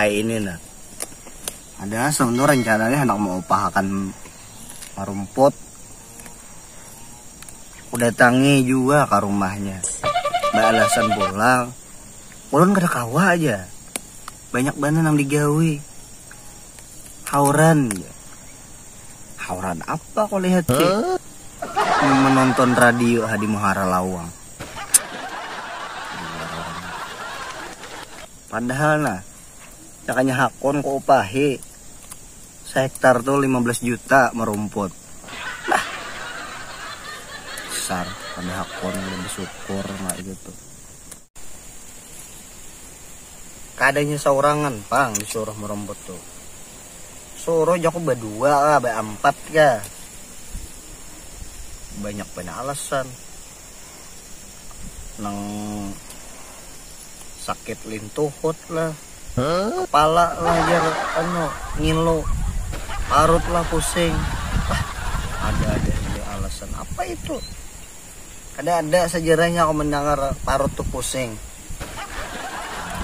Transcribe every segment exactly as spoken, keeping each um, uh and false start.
Kayak ini nah. Ada sebenarnya rencananya hendak mau upahakan marumput. Aku datangi juga ke rumahnya. Beralasan pulang. Ulun kada kawa aja. Banyak banget yang digawi. Hauran. Hauran apa kau lihat sih? Menonton radio Hadi Muhara Lawang. Padahal nah, cakanya hakun ku upahi sehektar tuh lima belas juta merumput. Nah, besar pada hakun udah bersyukur mak itu tuh. Kadanya saurangan pang disuruh merumput tuh. Suruh jaku berdua lah, berempat kah. Banyak banyak alasan. Nang sakit lintuhut lah, kepala lah jar anu ngilu, parut lah pusing. Ah, ada-ada aja alasan apa itu. Ada-ada sejarahnya aku mendengar parut tuh pusing.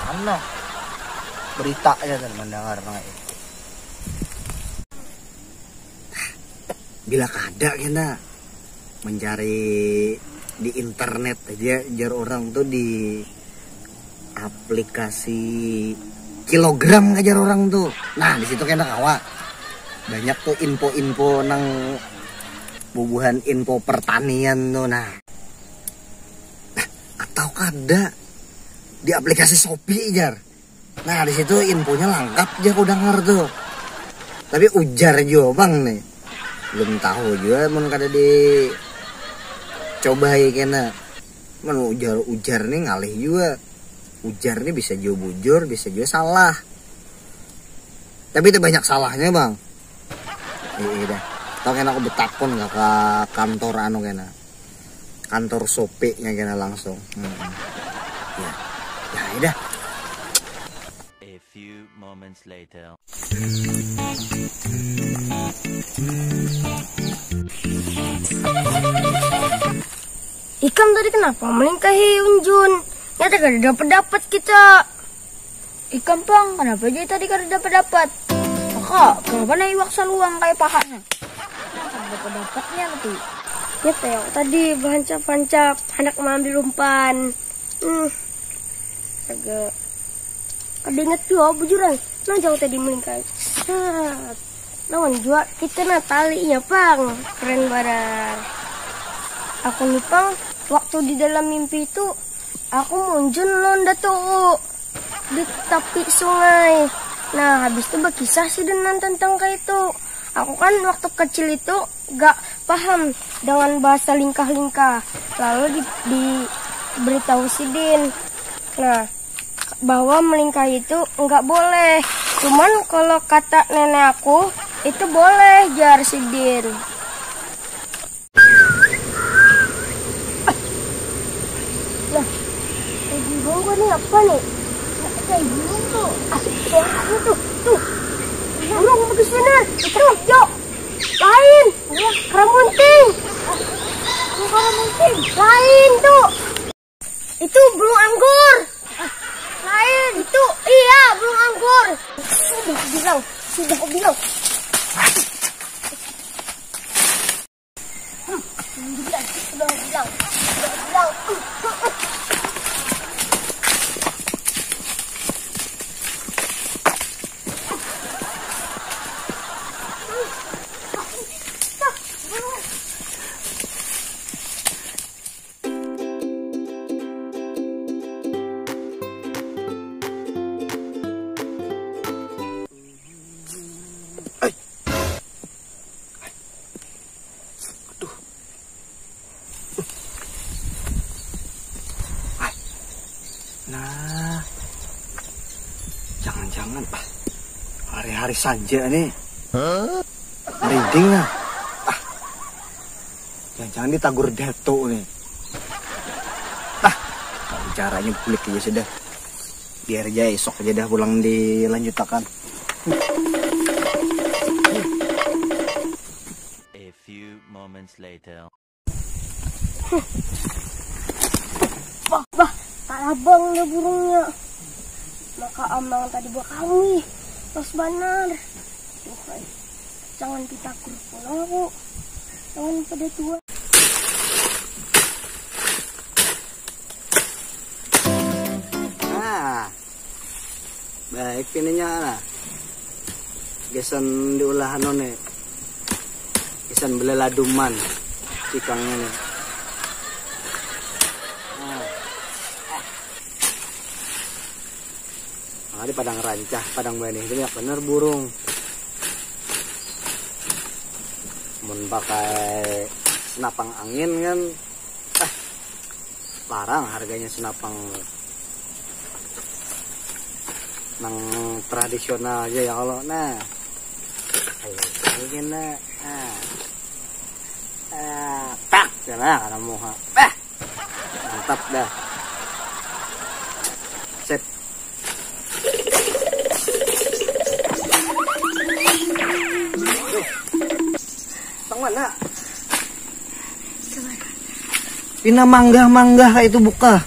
Mana beritanya dan mendengar nang itu. Bila kada kena mencari di internet aja jar orang tuh di aplikasi kilogram aja orang tuh. Nah, di situ kena kawa banyak tuh info-info nang bubuhan info pertanian tuh. Nah, atau kada di aplikasi Shopee jar. Nah, di situ infonya lengkap aja aku dengar tuh. Tapi ujar juga bang nih, belum tahu juga mun kada dicobai kena. Mun ujar-ujar nih ngalih juga. Ujar nih bisa juga bujur, bisa juga salah. Tapi itu banyak salahnya bang. Iya dah. Tau kena aku betakun nggak ke kantor anu kena, kantor Shopee nya kena langsung. Hmm. Ya, ya dah. A few moments later. Ikam tadi kenapa melingkahi Unjun? Nyata kada dapat dapat kita. Ikam pang, kenapa aja tadi kada dapat dapat? Maka kenapa na iwak saluang kayak pahanya? Nah, kada dapat dapatnya tapi. Nyata yang tadi bahancap-hancap hendak mengambil umpan. Hmm. Astaga. Kada ingat jua bujuran. Nah, jauh tadi melingkar. Set. Lawan jua kita nah talinya pang. Keren banar. Aku nih pang, waktu di dalam mimpi itu aku munjun lawan datu di tapi sungai. Nah, habis itu berkisah sih dengan tentang kayak itu. Aku kan waktu kecil itu gak paham dengan bahasa lingkah-lingkah. Lalu di, diberitahu sidin. Nah, bahwa melingkah itu nggak boleh. Cuman kalau kata nenek aku itu boleh, jar sidin. Nah, kayak burung nih apa nih? Kayak burung tuh. Ah, suaranya tuh, tuh. Burung apa di sana? Itu hijau. Lain. Keramunting. Keramunting. Lain tuh. Itu burung anggur. Lain. Itu iya burung anggur. Sudah aku bilang, sudah aku bilang. Sudah aku bilang, sudah aku bilang. Aduh. Nah, jangan-jangan ah, hari-hari saja nih. Merinding nah. Ah, jangan-jangan ditagur datu nih. Nah, caranya bulik aja sudah. Biar aja esok aja dah pulang dilanjutakan. A few moments later. Bah, bah, tak labang dah burungnya. Maka amang tadi buat kami. Pas banar. Tuh, ay. Jangan ditakur pulang aku. Jangan pada tua. Ah, baik ininya lah. Gasan diulah anu nih. Gasan beleladuman cikangnya nih. Ah. Nah, di padang rancah, padang banih itu banyak bener burung. Mun pakai senapang angin kan, ah, larang harganya senapang nang tradisional aja ya kalau nah. Ayo, ini kena. Ah. Ah, tak, kena karena muha. Ah. Mantap dah. Sip. Tang mana? Pina manggah-manggah itu buka.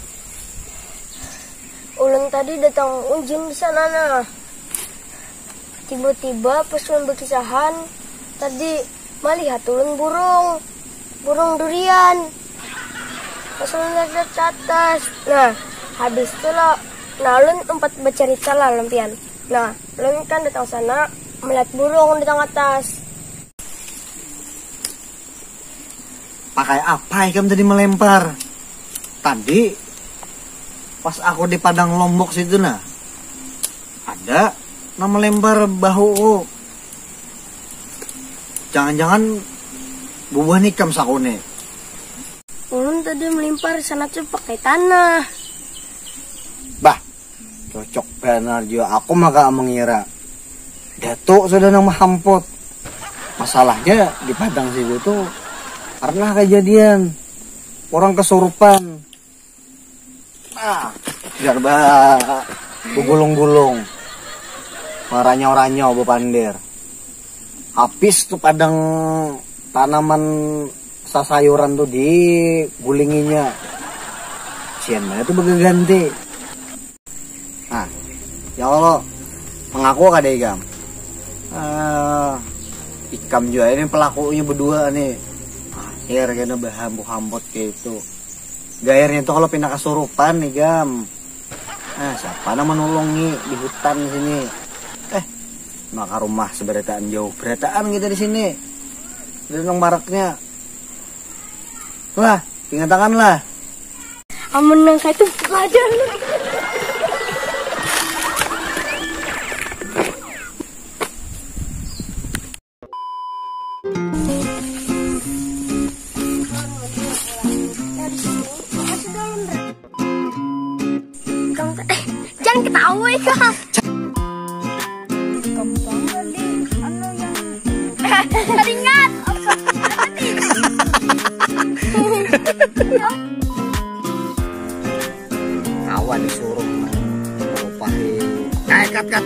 Ulun tadi datang ujin di sana nah. Tiba-tiba pas ulun berkisahan tadi melihat ulun burung, burung durian. Pas ulun lihat ke atas, nah habis itu lo, nah ulun empat bercerita lah lampian. Nah ulun kan datang sana melihat burung di tengah atas. Pakai apa ikam tadi melempar? Tadi pas aku di padang lombok situ nah, ada nama lempar bahuku. Jangan-jangan bubuhan ikam sakuni. Ulun tadi melimpar sana tuh pakai tanah. Bah, cocok banar jua aku maka mengira. Datuk sudah nang mahamput. Masalahnya di padang situ tuh pernah kejadian orang kesurupan. Nah, biar ba begulung-gulung, meranyau-ranyau, bepandir. Habis tuh padang tanaman sasayuran tuh digulinginya. Sian mana tuh begeganti. Nah, ya Allah, mengaku kada ikam? Ah, ikam juga ini pelakunya berdua nih. Akhir kena berhambu-hambut kayak itu. Gairnya tuh kalau pindah kesurupan nih gam. Nah, siapa nama nolongi di hutan sini? Eh, maka rumah seberataan jauh. Berataan kita di sini. Dari nang maraknya. Lah, ingat tangan lah. Amun nang satu aja. Jangan ketawa ya kak. Teringat. Kawan disuruh melupahi. Kayak kat-kat.